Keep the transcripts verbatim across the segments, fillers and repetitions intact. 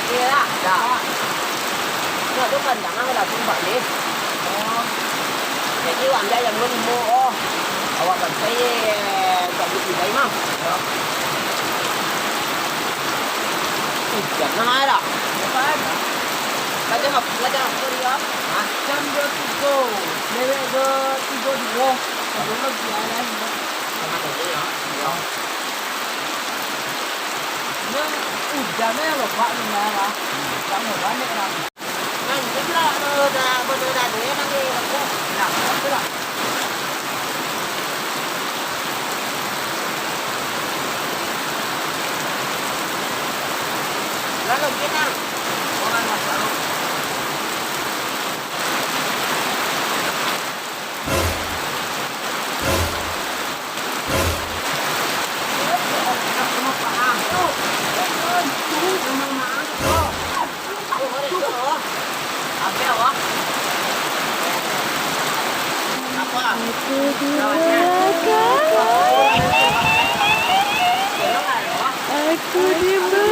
Iyo lah, dah. Dah tu panjang lah, dah tu, Pak, ni. Oh. Jadi, awak ambiak yang duo limo, oh. Awak bantai, eh, tak butuh gai mah. Yo. Ujan lah, dah. Apa? Belajar apa? Belajar apa dia? Hah? Jam duo tigo. Lewat duo tigo duo. Baru lagi, ya, ya, ya. Sama saja, ya. Ya. Nan ujan e lobak ni lah. Lamo bana lah. Nan, tu lah, tu dah, tu dah, tu dah, tu dah. Nah, tu lah. Lalu, kita. Orang nak tahu. Aku dibakar.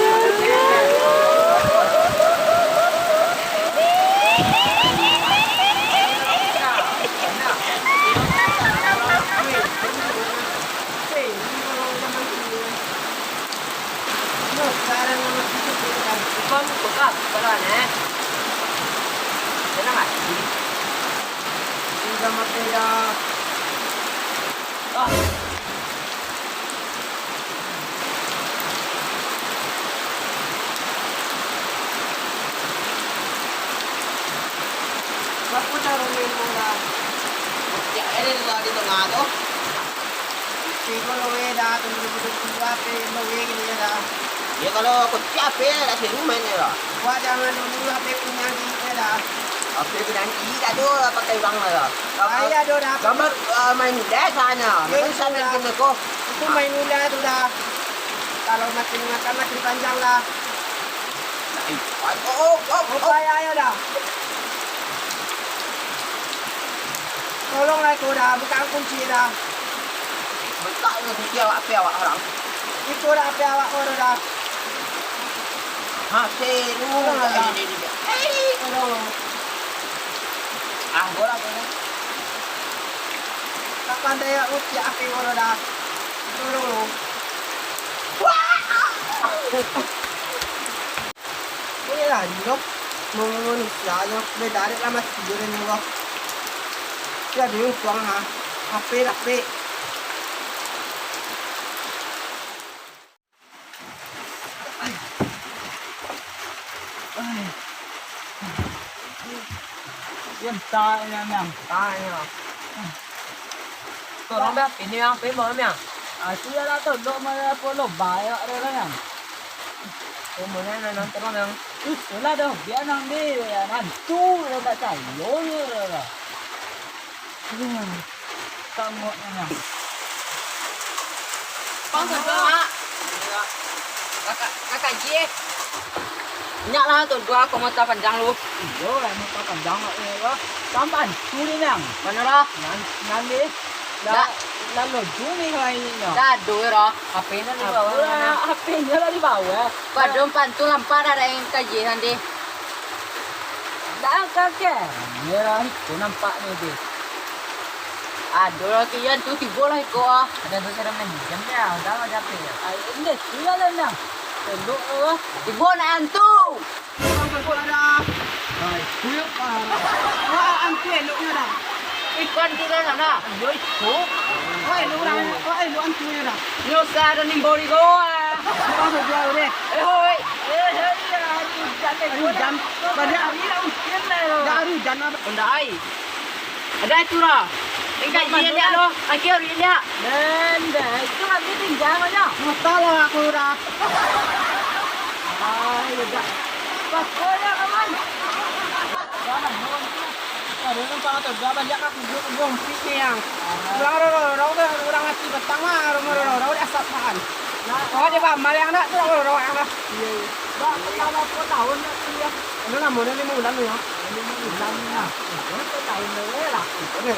Apo caro main bola? Kocak e di tengah tu. Tigo loe dah, tunggu dulu, tunggu ape loe gini ya dah. Ya, kalau kocak ape, dak seru main ya dah. Wak jangan dulu, ape punya gini ya dah. Ape punya gini dah tu, pakai uang lah dah. Ayo, ado dah. Gambar, eh, main udah soalnya. Yo, itu main dah. Kena ko. Itu main udah tu dah. Kalau makin makan, makin panjang lah. Nah, ayo, ayo, oh, oh, oh. Ayo, ayo dah. Tolonglah iko dah, bukak kunci dah. Bukak kunci awak, ape awak urang? Iko dah, ape awak ko dah. Ha, seru. Tolonglah dah. Hei, tolong. Ah, bola, bola. Tak pandai awak kunci ape ko dah. Tolong. Wah! Iyolah, Ando. Manusia nyo, beda dek lah mati jo den nyo. Tapi ado untuang ha, ape dapek. Yo, entah nyo, Miang. Ah, iyo. Tolong dah, ini yang ape, Miang? Ah, tu yo lah, tolong, mana apo lo, banyak dah lah, Miang. Umurnya nan tolong, Miang. Itulah dah, biar nang di, nantu, dah tak cayo, dah. Aduh, tangguak nian. Bang, sabar, Mak. Kakak, kakak Ji, eh. Nyak lah tu, dua komota panjang lu. Iyo, emang tak panjang nak ni lah. Sampan, tu ni, Nang. Mana lah? Nan, nan ni. Dah. Lah, lah laju ni lah ini, Nang. Dah, aduh, lah. H P-nya di bawah. Apalah, mana? H P-nya lah di bawah. Padahal pantun lampak dah, dah yang kaji nanti. Dah, kakek. Ni lah, itu nampak ni, deh. Aduh lah, kian tu tibo lah iko ah. Ada tu sudah minjem ya, udah lah japek ya. Ai, indak, sudah lah, Nang. Tunduk tu lah. Tibo nak antu. Bang, tunduk lah dah. Hai, kuyup ah. Wah, antu eloknya dah. Ikan tu dah, dah. Yo, iko. Wah, elok orang, wah, elok antunya dah. Nyo usah ada nimbol iko ah. Bang, tunduk lah deh. Eh, hoi. Eh, hei, ya, aduh, hujan deh. Aduh, hujan. Banyak hari lah hujan lah. Dah, aduh, hujan lah. Unda ai. Ada itu lah. Tinggal dia lihat lo. Akhir dia lihat. Nanda, itu nanti tinggal aja. Masalah aku dah. Ah, iya dah. Pakai ya, kawan. Jangan, kawan. Aduh, nampak tu. Dah banyak aku gua gompit ni yang. Orang, orang, orang, orang, orang mati petang lah. Orang, orang, orang, orang, asap makan. Nah, oh, dia paham, yang nak tu, orang, orang, orang. Iya, iya. Ba, ba, bara tahun nak kuliah? Anu lamo ni, limo bulan tu, yo. Limo bulan lah. Limo tahun dulu lah. Oke.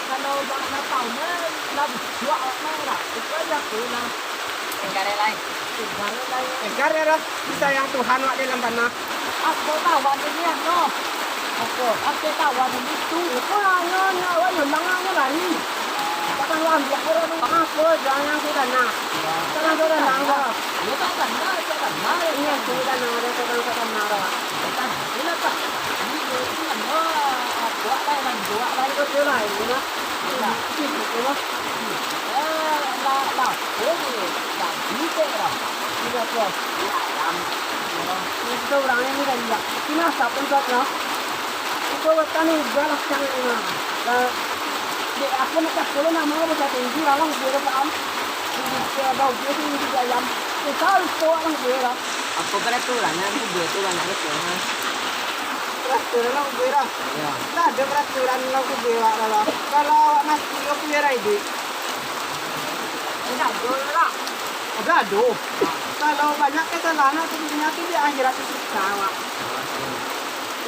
Kalau ba, ba tahun ni, lah bujuak awak mah lah. Itu aja tu lah. Segar lai. Segar lai. Segar yo, Ros. Disayang Tuhan awak dalam tanah. Apo tawa tu nian, no? Apo? Apo tawa tu itu? Apo, nyo, nyo, awak yo, langanyo lari. Takkan lo ambiak urang tu. Apo, jangan tu tanah. Tanah tu tanah, Ros. Yo, tak tanah, tak tanah. Iyo, tu tanah, Ros, tu tanah, Ros. Tanah tu lah, tak. Ini, ini, ini, buat lah, buat lah. Betul lah, ini lah. Ini, ini, ini lah. Eh, lah, lah. Oh, lah, ini kok lah. Ini apa? Ini ayam. Itu urang ini kan, ya. Ini asap pun kuat, ya. Itu wetan ni, galak sangat ni, nah. Lah, dek aku nak tak boleh nama apa tak tinggi, alang gue dah paham. Ini dia bau dia tu, ini dia ayam. Kita harus bawa alang gue lah. Apa peraturan yang gue tu, anak itu, ha? Peraturan alang gue lah. Ya. Tak ada peraturan alang gue lah, lah. Kalau awak mati, kau punya rai, duit. Ado lah. Ado, ado. Kalau banyak kesalahan tu, dunia tu di akhirat tu susah, Wak.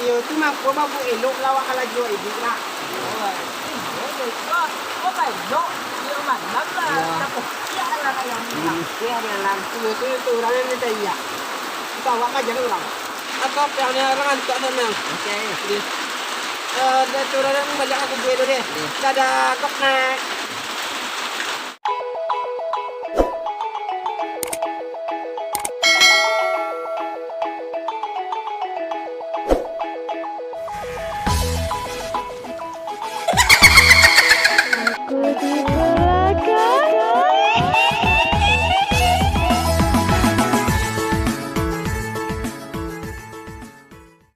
Iyo tu mangko babuek elok lah, Wak, kalau jiwa iduik lah. Iyo, elok. Kok baik elok? Iyo, malam lah. Iyo. Tapi siang lah, kayak ni lah. Iyo, tu, tu urang yang minta iya. Kita awak aja lah urang. Atau apa yang ni, urang antuk sana. Oke. Jadi, eh, dia tu urang balik aku gue tu deh. Iyo. Dadah, kok nak.